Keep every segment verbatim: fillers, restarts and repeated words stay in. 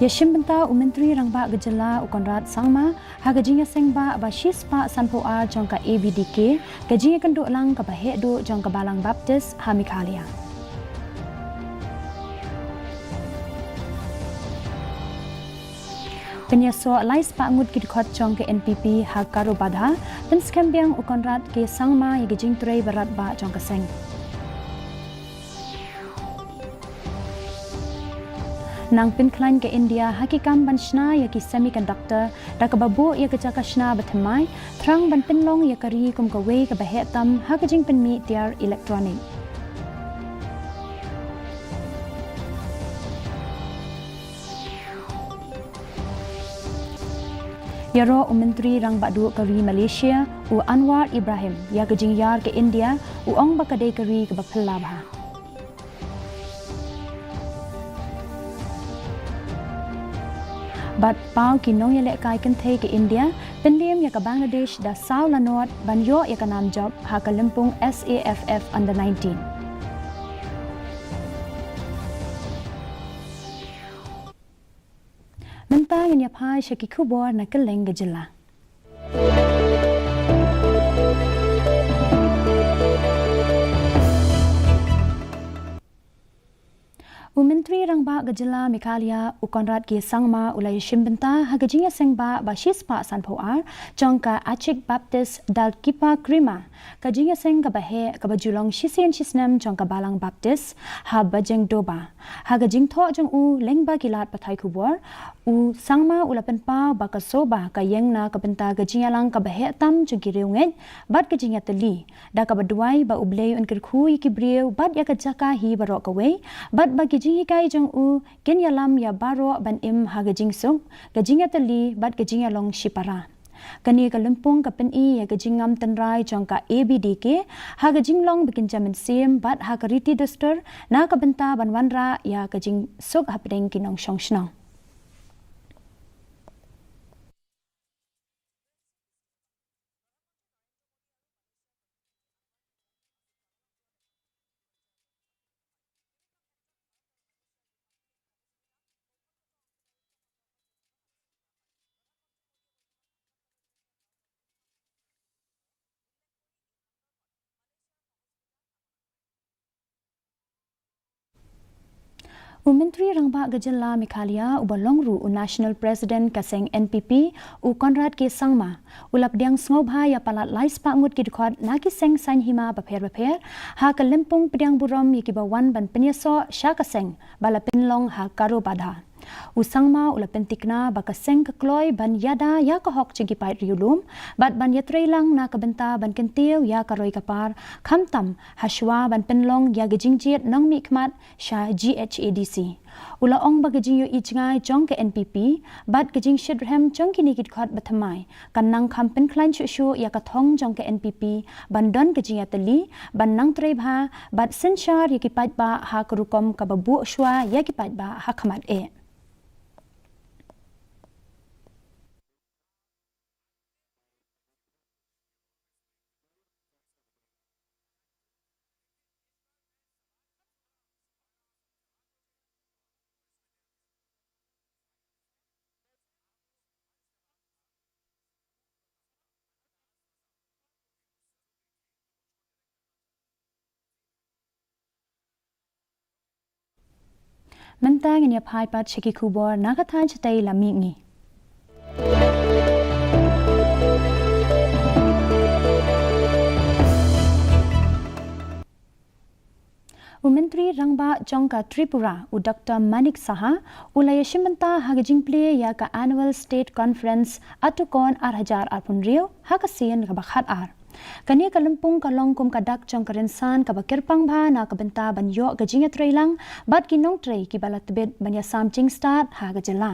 Ïashim bynta u Myntri Rangbah ka Jylla u Conrad Sangma ha ka jingïaseng bah ba shispah sanphew ar jong ka A B D K, ka jingïakynduh lang kaba heh duh jong ka Balang Baptist ha Meghalaya. Pynïasoh lai spah ngut ki dkhot jong ka N P P ha Garo Badha, pynskhem biang u Conrad K Sangma ïa ka jingtrei ba radbah jong ka seng. Nang pynkhlaiñ ka India ha ki kam ban shna ïa ki semiconductor da kaba buh ïa ka jaka shna ba thymmai, thrang ban pynlong ïa ka ri kum kawei kaba heh tam ha ka jingpynmih tiar electronic. Ïaroh u Myntri Rangbah Duh ka ri Malaysia u Anwar Ibrahim ïa ka jingïar ka India, u ong ba ka dei ka ri kaba phylla bha. Bad paw ki nongïalehkai kynthei ka India pynliem ïa ka Bangladesh da saw lanot ban ïoh ïa ka nam jop ha ka lympung SAFF under nineteen. Mynta ngin ïa phai sha ki khubor na kylleng ka jylla. U Myntri Rangbah ka Jylla Meghalaya u Conrad K Sangma u la ïashim bynta ha ka jingïaseng bah ba shispah sanphew ar jong ka Achik Baptist Dalkeep Krima, ka jingïaseng kaba heh kaba ju long shisien shisnem jong ka Balang Baptist ha Bajengdoba. Ha ka jingthoh jong u lyngba ki lad pathai khubor, u Sangma u la pynpaw ba ka Soba ka ïeng na ka bynta ka jingïalang kaba heh tam jong ki riewngeit bad ka jingïatylli, da kaba duwai ba U Blei un kyrkhu ïa ki briew bad ïa ka jaka hi baroh kawei, bad ba ki jinghikai jong u kin ïalam ïa baroh ban im ha ka jingsuk, ka jingïatylli bad ka jingïalong shipara. Kane ka lympung ka pyni ïa ka jingngam tynrai jong ka A B D K ha ka jinglong ba kin jam mynsiem bad ha ka riti dustur na ka bynta ban wanrah ïa ka jingsuk hapdeng ki nongshong shnong. U Myntri Rangbah ka Jylla Meghalaya uba long ruh u National President ka seng N P P, u Conrad K Sangma, u la pdiang sngewbha ïa palat lai spah ngut ki dkhot na ki seng saiñ hima bapher bapher ha ka lympung pdiang burom ïa kiba wan ban pynïasoh sha ka seng ba la pynlong ha Garo Badha. U Sangma u la pyntikna ba ka seng ka kloi ban ïada ïa ka hok jong ki paid riewlum bad ban ïatreilang na ka bynta ban kyntiew ïa ka roi ka par, khamtam hashwa ban pynlong ïa ka jingjied nongmihkhmat sha G H A D C. U la ong ba ka jingïohi jngai jong ka N P P bad ka jingshitrhem jong kine ki dkhot ba thymmai kan nang kham pynkhlaiñ shuh shuh ïa ka thong jong ka N P P ban don ka jingïatylli, ban nang trei bha bad synshar ïa ki paidbah ha ka rukom kaba buh shuwa ïa ki paidbah ha khmat eh. Mynta ngin ïa phai pat sha ki khubor na ka thaiñ shatei lam mihngi. U Myntri Rangbah jong ka Tripura, u Doctor Manik Saha, u la ïashim bynta ha ka jingplie ïa ka Annual State Conference Atukon ar hajar arphew hynriew ha ka sien kaba khat ar. Kane ka lympung ka long kum ka dak jong ka rynsan kaba kyrpang bha na ka bynta ban ïoh ka jingïatreilang bad ki nongtrei kiba la tbit ban ïasam jingstad ha ka jylla.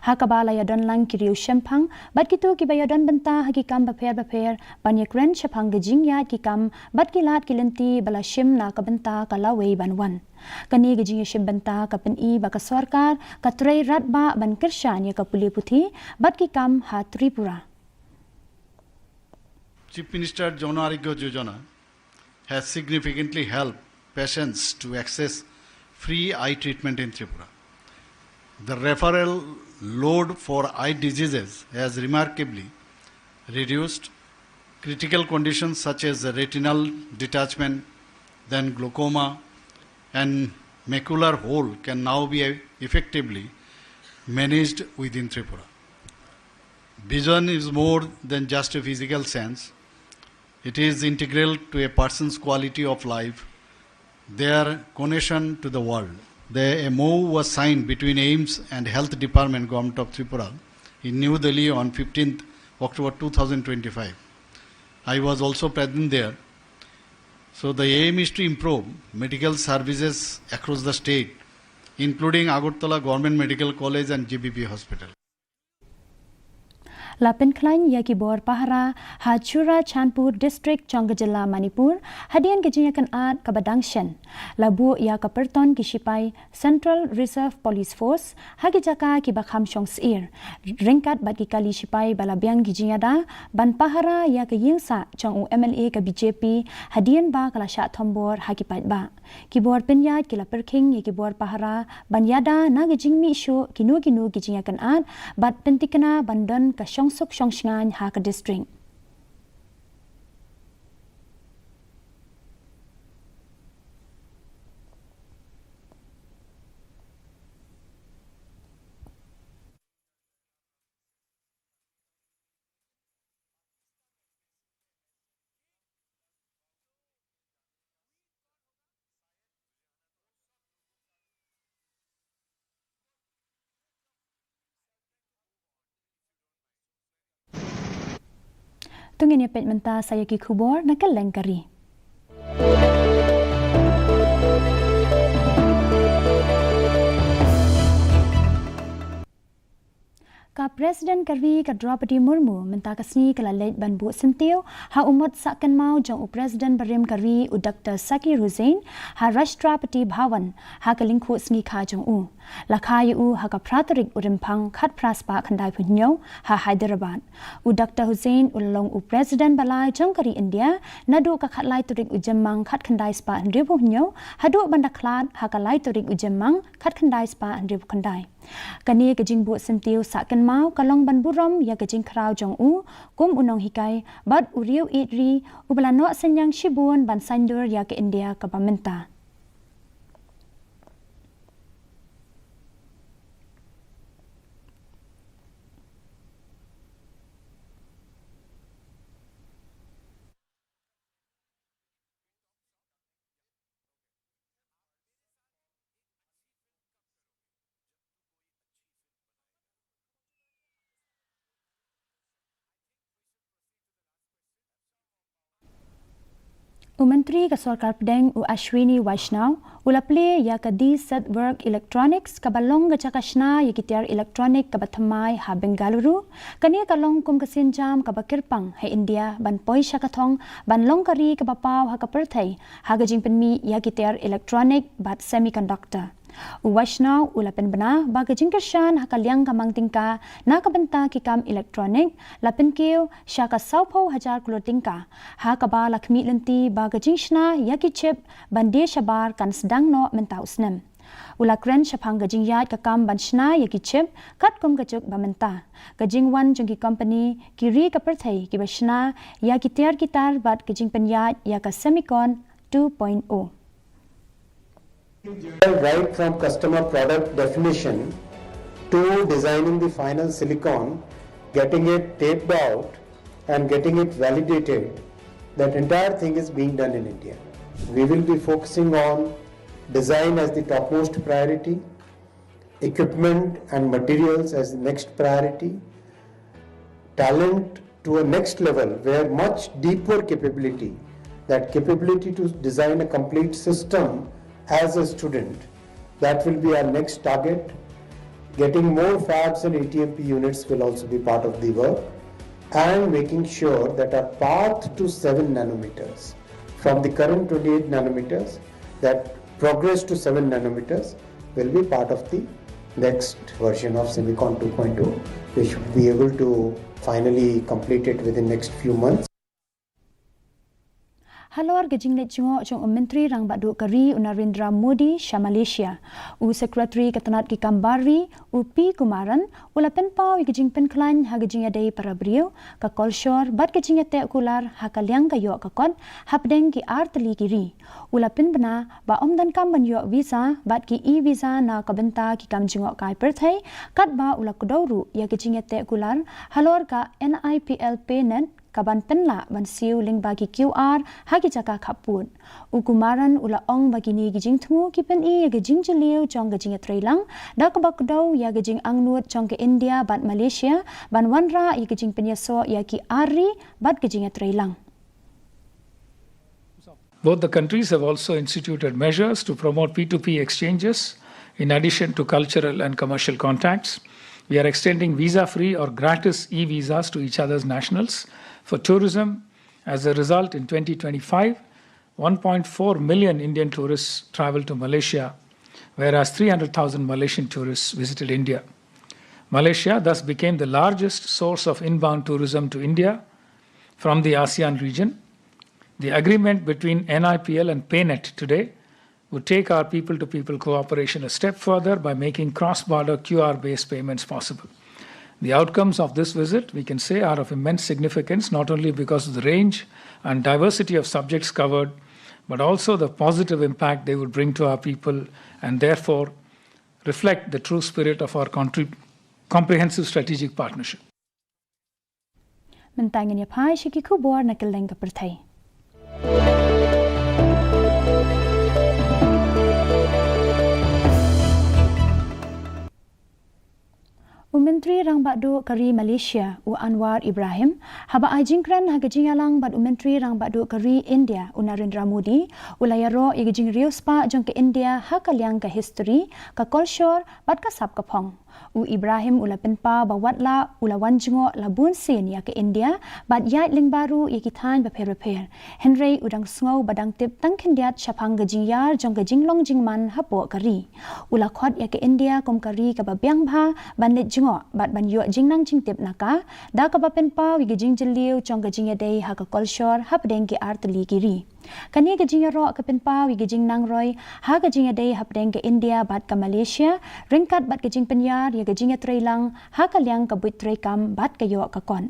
Ha kaba la ïadon lang ki riew shemphang bad kito kiba ïadon bynta ha ki kam bapher bapher ban ïakren shaphang ka jingïaid ki kam bad ki lad ki lynti ba la shim na ka bynta ka lawei ban wan. Kane ka jingïashim bynta ka pyni ba ka sorkar ka trei radbah ban kyrshan ïa ka pule puthi bad ki kam ha Tripura. Chief Minister Jan Arogya Yojana has significantly helped patients to access free eye treatment in Tripura. The referral load for eye diseases has remarkably reduced. Critical conditions such as retinal detachment, then glaucoma, and macular hole can now be effectively managed within Tripura. Vision is more than just a physical sense. It is integral to a person's quality of life, their connection to the world. The M O U was signed between AIIMS and Health Department, Government of Tripura, in New Delhi on fifteenth October two thousand twenty-five. I was also present there. So the aim is to improve medical services across the state, including Agartala Government Medical College and G B P Hospital. La pynkhlaiñ ïa ki bor pahara ha Churachandpur District jong ka jylla Manipur hadien ka jingïakynad kaba dang shen. La buh ïa ka pyrton ki shipai Central Reserve Police Force ha ki jaka kiba kham shong syier, ryngkat bad ki kali shipai ba la biang ki jingïada ban pahara ïa ka ïingsah jong u M L A ka B J P hadien ba ka la shah thombor ha ki paidbah. Ki bor pynïaid ki la pyrkhing ïa ki bor pahara ban ïada na ka jingmih shuh kino kino ki jingïakynad bad pyntikna ban don ka shongsuk shongshngaiñ ha ka district. To ngin ïa peit mynta sa ïa ki khubor na kylleng ka ri. Ka President ka ri ka Droupadi Murmu mynta ka sngi ka la leit ban buh syntiew ha u mot sah kynmaw jong u President barim ka ri u Doctor Zakir Hussain ha Rashtrapati Bhavan ha ka lyngkhuh sngi kha jong u. La kha ïa u ha ka phra tarik u Rymphang khatphra spah khyndaiphew hynñiew ha Hyderabad. U Doctor Hussain u la long u President ba lai jong ka ri India naduh ka khatlai tarik u Jymmang khatkhyndai spah hynriewphew hynñiew haduh ban da khlad ha ka lai tarik u Jymmang khatkhyndai spah hynriewphew khyndai. Kane ka jingbuh syntiew sah kynmaw ka long ban burom ïa ka jingkhraw jong u kum u nonghikai bad u riew ïeit ri uba la noh synñiang shibun ban saiñdur ïa ka India kaba mynta. U Myntri ka Sorkar Pdeng u Ashwini Vaishnaw u la plie ïa ka DSET Work Electronics kaba long ka jaka shna ïa ki tiar electronic kaba thymmai ha Bengaluru. Kane ka long kum ka sienjam kaba kyrpang ha India ban poi sha ka thong ban long ka ri kaba paw ha ka pyrthei ha ka jingpynmih ïa ki tiar electronic bad semiconductor. U Vaishnaw u la pynbna ba ka jingkyrshan ha ka liang ka mang tyngka na ka bynta ki kam electronic la pynkiew sha ka sawphew hajar klur tyngka, ha kaba la khmih lynti ba ka jingshna ïa ki chip ban die shabar kan sdang noh mynta u snem. U la kren shaphang ka jingïaid ka kam ban shna ïa ki chip katkum ka juk ba mynta, ka jingwan jong ki kompani ki ri ka pyrthei kiba shna ïa ki tiar ki tar bad ka jingpynïaid ïa ka Semicon two point oh. Right from customer product definition to designing the final silicon, getting it taped out and getting it validated, that entire thing is being done in India. We will be focusing on design as the topmost priority, equipment and materials as the next priority, talent to a next level where much deeper capability, that capability to design a complete system as a student, that will be our next target. Getting more fabs and A T M P units will also be part of the work, and making sure that our path to seven nanometers from the current twenty-eight nanometers, that progress to seven nanometers will be part of the next version of Semicon two point oh. We should be able to finally complete it within next few months. Halor ka jingleit jngoh jong u Myntri Rangbah Duh ka ri u Narendra Modi sha Malaysia, u Secretary ka tnat ki kam bar ri u P Kumaran u la pynpaw ïa ka jingpynkhlaiñ ha ka jingïadei para briew, ka kolshor bad ka jingïateh kular ha ka liang ka ïoh ka kot hapdeng ki artylli ki ri. U la pynbna ba ym donkam ban ïoh visa bad ki e-visa na ka bynta ki kam jngoh kai pyrthei, katba u la kdew ruh ïa ka jingïateh kular halor ka NIPL PayNet kaban pynlah ban siew lyngba ki QR ha ki jaka khappud. U Kumaran u la ong ba kine ki jingthmu ki pyni ïa ka jingjylliew jong ka jingïatreilang da kaba kdew ïa ka jingangnud jong ka India bad Malaysia ban wanrah ïa ka jingpynïasoh ïa ki ar ri bad ka jingïatreilang. Both the countries have also instituted measures to promote P two P exchanges, in addition to cultural and commercial contacts. We are extending visa free or gratis e visas to each other's nationals. For tourism, as a result, in twenty twenty-five, one point four million Indian tourists traveled to Malaysia, whereas three hundred thousand Malaysian tourists visited India. Malaysia thus became the largest source of inbound tourism to India from the ASEAN region. The agreement between NIPL and PayNet today would take our people to people cooperation a step further by making cross border QR based payments possible. The outcomes of this visit, we can say, are of immense significance, not only because of the range and diversity of subjects covered, but also the positive impact they would bring to our people and therefore reflect the true spirit of our country, comprehensive strategic partnership. Mynta ngin ïa phai sha ki khubor na kylleng ka pyrthei. U Myntri Rangbah Duh ka ri Malaysia, u Anwar Ibrahim, haba ai jingkren ha ka jingïalang bad u Myntri Rangbah Duh ka ri India, u Narendra Modi, u la ïaroh ïa ka jingriewspah jong ka India ha ka liang ka histori, ka kolshor bad ka sap ka phong. U Ibrahim u la pynpaw ba wat la u la wan jngoh la bun sien ïa ka India bad ïaid lyngba ruh ïa ki thaiñ bapher bapher, hynrei u dang sngew ba dang tip tang khyndiat shaphang ka jingïar jong ka jinglong jingman hapoh ka ri. U la khot ïa ka India kum ka ri kaba biang bha ban leit jngoh bad ban ïoh jingnang jingtip na ka, da kaba pynpaw ïa ka jingjylliew jong ka jingïadei ha ka kolshor hapdeng ki artylli ki ri. Kane ka jingïaroh ka pynpaw ïa ka jingnangroi ha ka jingïadei hapdeng ka India bad ka Malaysia, ryngkat bad ka jingpynïar ïa ka jingïatreilang ha ka liang ka buit treikam bad ka ïoh ka kot.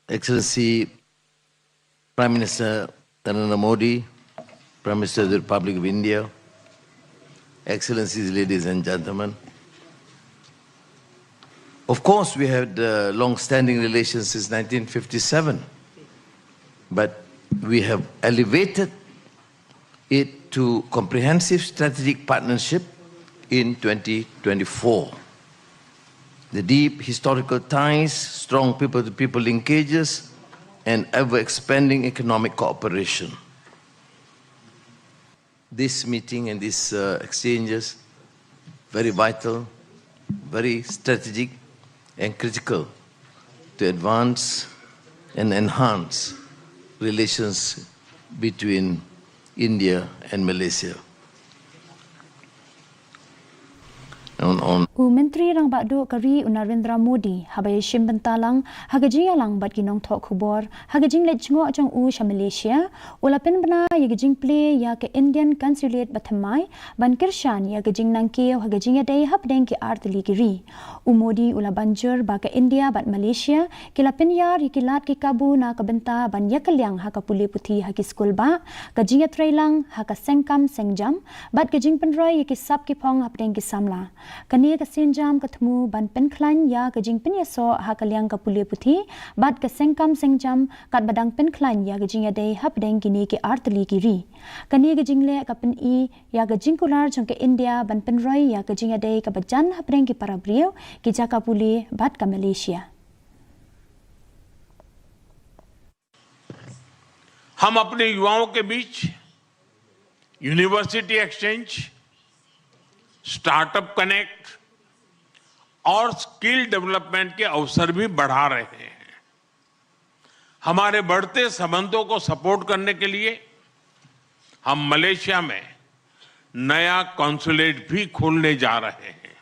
Excellency Prime Minister Narendra Modi, Prime Minister of the Republic of India, Excellencies, ladies and gentlemen, of course, we had uh, long-standing relations since nineteen fifty-seven, but we have elevated it to comprehensive strategic partnership in twenty twenty-four. The deep historical ties, strong people-to-people linkages, and ever-expanding economic cooperation. This meeting and these uh, exchanges very vital, very strategic, and critical to advance and enhance relations between India and Malaysia. U Myntri Rangbah Duh ka ri u Narendra Modi haba ïashim bynta lang ha ka jingïalang bad ki nongthoh khubor ha ka jingleit jngoh jong u sha Malaysia, u la pynbna ïa ka jingplie ïa ka Indian Consulate bathymmai ban kyrshan ïa ka jingnangkiew ha ka jingïadei hapdeng ki artylli ki ri. U Modi u la ban jur ba ka India bad Malaysia ki la pynïar ïa ki lad ki kabu na ka bynta ban ïakylliang ha ka pule puthi ha ki skulbah, ka jingïatreilang ha ka sengkam sengjam bad ka jingpynroi ïa ki sap ki phong hapdeng ki samla. Kane ka sienjam ka thmu ban pynkhlaiñ ïa ka jingpynïasoh ha ka liang ka pule puthi bad ka sengkam sengjam katba dang pynkhlaiñ ïa ka jingïadei hapdeng kine ki artylli ki ri. Kane ka jingleh ka pyni ïa ka jingkular jong ka India ban pynroi ïa ka jingïadei kaba jan hapdeng ki para briew, ki jaka pule bad ka Malaysia. हम अपने युवाओं के बीच यूनिवर्सिटी एक्सचेंज, स्टार्टअप कनेक्ट और स्किल डेवलपमेंट के अवसर भी बढ़ा रहे हैं। हमारे बढ़ते संबंधों को सपोर्ट करने के लिए हम मलेशिया में नया कॉन्सुलेट भी खोलने जा रहे हैं।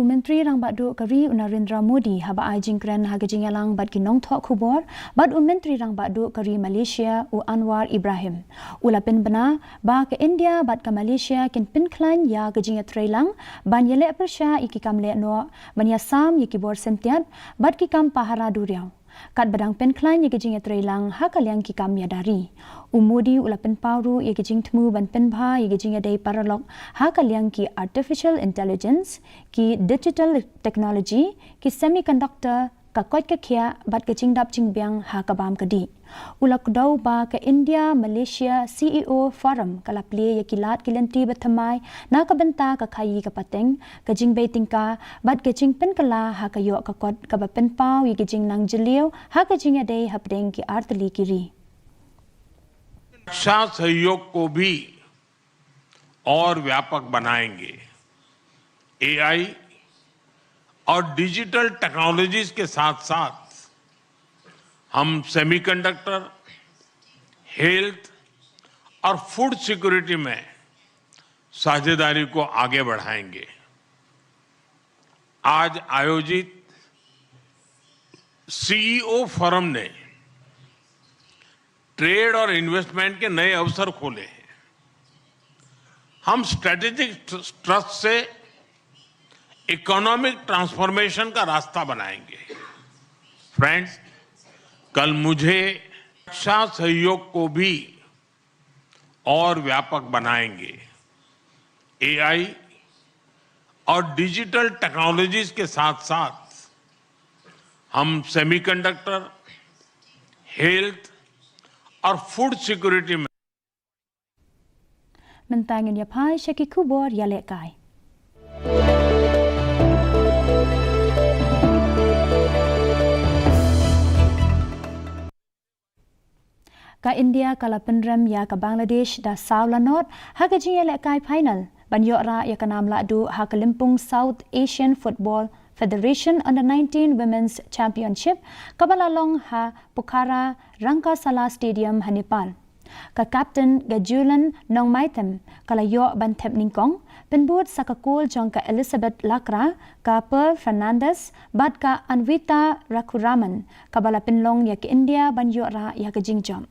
U Myntri Rangbah Duh ka ri u Narendra Modi haba ai jingkren ha ka jingïalang bad ki nongthoh khubor bad u Myntri Rangbah Duh ka ri Malaysia u Anwar Ibrahim, u la pynbna ba ka India bad ka Malaysia kin pynkhlaiñ ïa ka jingïatreilang ban ïaleh pyrshah ïa ki kam lehnoh, ban ïasam ïa ki bor syntiat bad ki kam pahara duriaw. Katba dang pynkhlaiñ ïa ka jingïatreilang ha ka liang ki kam ïada ri, u Modi u la pynpaw ruh ïa ka jingthmu ban pynbha ïa ka jingïadei paralok ha ka liang ki artificial intelligence, ki digital technology, ki semiconductor, ka koit ka khiah bad ka jingdap jingbiang ha ka bam ka dih. U la kdew ba ka India Malaysia C E O Forum ka la plie ïa ki lad ki lynti bathymmai na ka bynta ka khaïi ka pateng, ka jingbei tyngka bad ka jingpynkylla ha ka ïoh ka kot, kaba pynpaw ïa ka jingnang jylliew ha ka jingïadei hapdeng ki artylli ki ri. रक्षा सहयोग को भी और व्यापक बनाएंगे। एआई और डिजिटल टेक्नोलॉजीज के साथ साथ हम सेमीकंडक्टर, हेल्थ और फूड सिक्योरिटी में साझेदारी को आगे बढ़ाएंगे। आज आयोजित सीईओ फोरम ने ट्रेड और इन्वेस्टमेंट के नए अवसर खोले हैं। हम स्ट्रेटेजिक ट्रस्ट से इकोनॉमिक ट्रांसफॉर्मेशन का रास्ता बनाएंगे। फ्रेंड्स, कल मुझे रक्षा सहयोग को भी और व्यापक बनाएंगे। एआई और डिजिटल टेक्नोलॉजीज के साथ साथ हम सेमीकंडक्टर, हेल्थ और फूड सिक्योरिटी में Mynta ngin ïa phai sha ki khubor ïalehkai. Ka India ka la pynrem ïa ka Bangladesh da saw la nod ha ka jingïalehkai final ban ïoh rah ïa ka nam lahduh ha ka lympung South Asian Football Federation Under nineteen Women's Championship, kaba la long ha Pokhara Rangkasala Stadium ha Nepal. Ka captain Gajulan Nongmaithem ka la ïoh ban thep nyngkong, pynbud sa ka kol jong ka Elizabeth Lakra, ka Pearl Fernandes bad ka Anvita Raghuraman, kaba la pynlong ïa ka India ban ïoh rah ïa ka jingjop.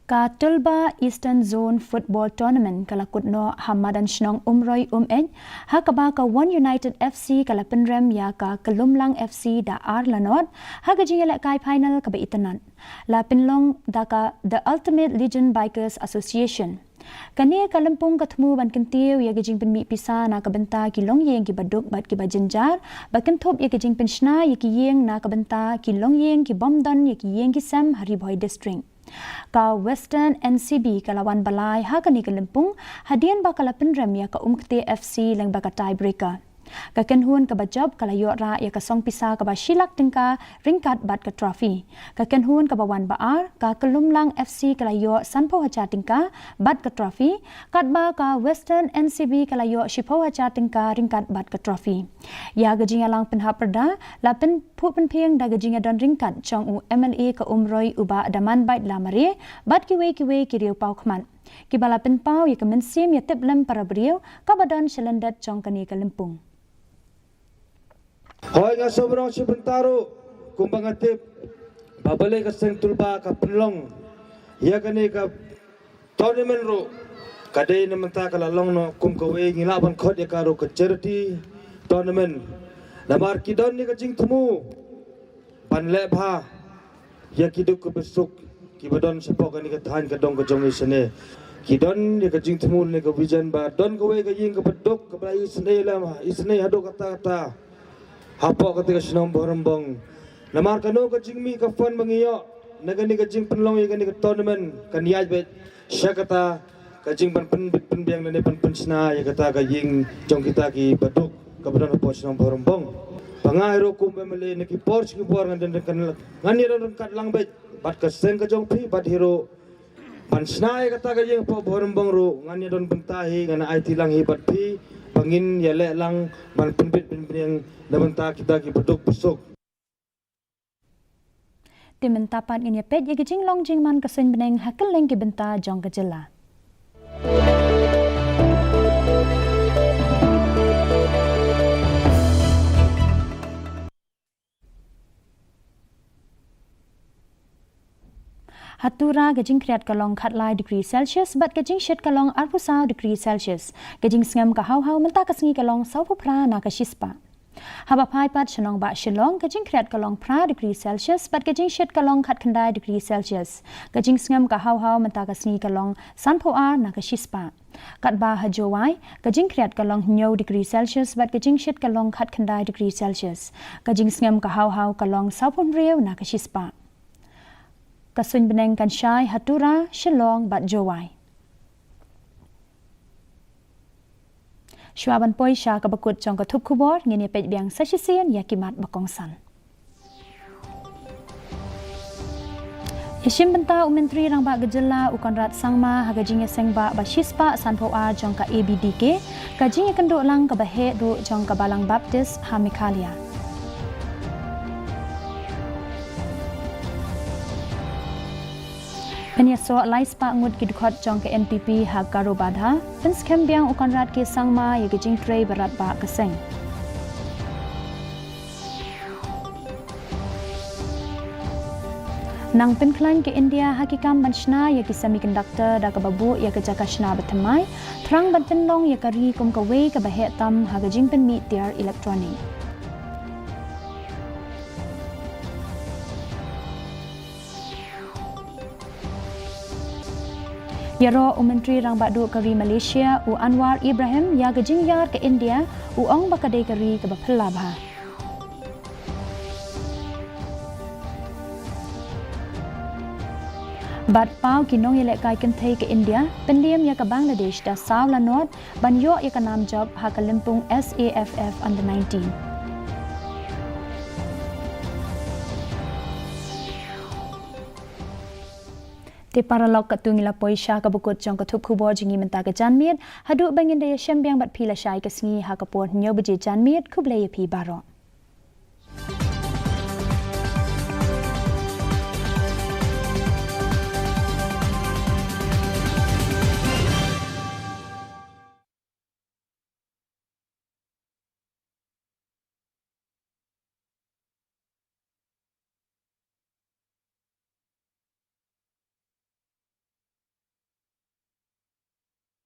Ka Tulba Eastern Zone Football Tournament ka la kut noh ha madan shnong Umroi Umeit, ha kaba ka One United F C ka la pynrem ïa ka Kyllumlang F C da ar la nod ha ka jingïalehkai final kaba itynnad, la pynlong da ka The Ultimate Legend Bikers Association. Kane ka lympung ka thmu ban kyntiew ïa ka jingpynmih pisa na ka bynta ki longïing kiba duk bad kiba jynjar, ba kynthup ïa ka jingpynshna ïa ki ïing na ka bynta ki longïing ki bym don ïa ki ïing ki sem ha Ri Bhoi District. Ka Western N C B ka la wan ba lai ha kane ka lympung, hadien ba ka la pynrem ïa ka Umkte F C lyngba ka tiebreaker. Ka kynhun kaba jop ka la ïoh rah ïa ka song pisa kaba shi lak tyngka ryngkat bad ka trophy. Ka kynhun kaba wan ba ar, ka Kyllumlang F C ka la ïoh sanphew hajar tyngka bad ka trophy, katba ka Western N C B ka la ïoh shiphew hajar tyngka ryngkat bad ka trophy. Ïa ka jingïalang pynhap pyrda la pynphuh pynphieng da ka jingïadon ryngkat jong u M L A ka Umroi u Bah Damanbait Lamare bad kiwei kiwei ki riew paw khmat, kiba la pynpaw ïa ka mynsiem ïatiplem para briew kaba don sha lyndet jong kane ka lympung. Hooid, nga sngewbha ban ong shi bynta ruh, kumba nga tip ba balei ka seng Tulba ka pynlong ïa kane ka tournament ruh, ka dei na mynta ka la long noh kum kawei, ngi lah ban khot ïa ka ruh ka charity tournament. Namar ki don ïa ka jingthmu ban leh bha ïa ki duk ki basuk kiba don shapoh kane ka thaiñ ka dong ka jong ngi shane. Ki don ïa ka jingthmu ne ka vision ba don kawei ka ïing kaba duk kaba la isynei lem, isynei haduh katta katta hapoh kata ka shnong Bhoirymbong. Namar kano ka jingmih ka fund ba ngi ïoh na kane ka jingpynlong ïa kane ka tournament kan ïaid beit sha kata ka jingban pynbit pynbiang lane ban pynshna ïa kata ka ïing jong kita kiba duk. Ka ba don hapoh shnong Bhoirymbong. Ba nga hi ruh kum M L A na ki por sha ki por ngan don ryngkat, ngan ïa don ryngkat lang beit bad ka seng ka jong phi bad hi ruh ban shna ïa kata ka ïing hapoh Bhoirymbong ruh ngan ïa don bynta hi, ngan aiti lang hi bad phi ba ngin ïa leh lang ban pynbit pynbiang na bynta kita ki ba duk ba suk. Te mynta pat ngin ïa peit ïa ki jinglong jingman ka suiñ bneng ha kylleng ki bynta jong ka jylla. Ha Tura ka jingkhriat ka long khatlai degree Celsius bad ka jingshit ka long arphew saw degree Celsius. Ka jingsngem ka haw haw mynta ka sngi ka long sawphew phra na ka shispah. Haba phai pat sha nongbah Shillong, ka jingkhriat ka long phra degree Celsius bad ka jingshit ka long khatkhyndai degree Celsius. Ka jingsngem ka haw haw mynta ka sngi ka long sanphew ar na ka shispah. Katba ha Jowai, ka jingkhriat ka long hynñiew degree Celsius bad ka jingshit ka long khatkhyndai degree Celsius. Ka jingsngem ka haw haw ka long sawphew hynriew na ka shispah. Ka suiñ bneng kan shai ha Tura, Shillong bad Jowai. Shuwa ban poi sha kaba kut jong ka thup khubor, ngin ïa peit biang sa shisien ïa ki mat ba kongsan. Ïashim bynta u Myntri Rangbah ka jylla u Conrad Sangma ha ka jingïaseng bah ba shispah sanphew ar jong ka A B D K, ka jingïakynduh lang kaba heh duh jong ka Balang Baptist ha Meghalaya. Pynïasoh lai spah ngut ki dkhot jong ka N P P ha Garobadha, pynskhem biang u Conrad K Sangma ïa ka jingtrei ba radbah ka seng. Nang pynkhlaiñ ka India ha ki kam ban shna ïa ki semiconductor da kaba buh ïa ka jaka shna bathymmai, thrang ban pynlong ïa ka ri kum kawei kaba heh tam ha ka jingpynmih tiar electronic. Ïaroh u Myntri Rangbah Duh ka ri Malaysia u Anwar Ibrahim ïa ka jingïar ka India, u ong ba ka dei ka ri kaba phylla bha. Bad paw ki nongïalehkai kynthei ka India pynliem ïa ka Bangladesh da saw lanot ban ïoh ïa ka nam jop ha ka lympung SAFF Under nineteen. Te paralok, katto ngi la poi sha kaba kut jong ka thup khubor jong ngi mynta ka janmiet, haduh ba ngin da ïashem biang bad phi lashai ka sngi ha ka por hynñiew baje janmiet, khublei ïa phi baroh.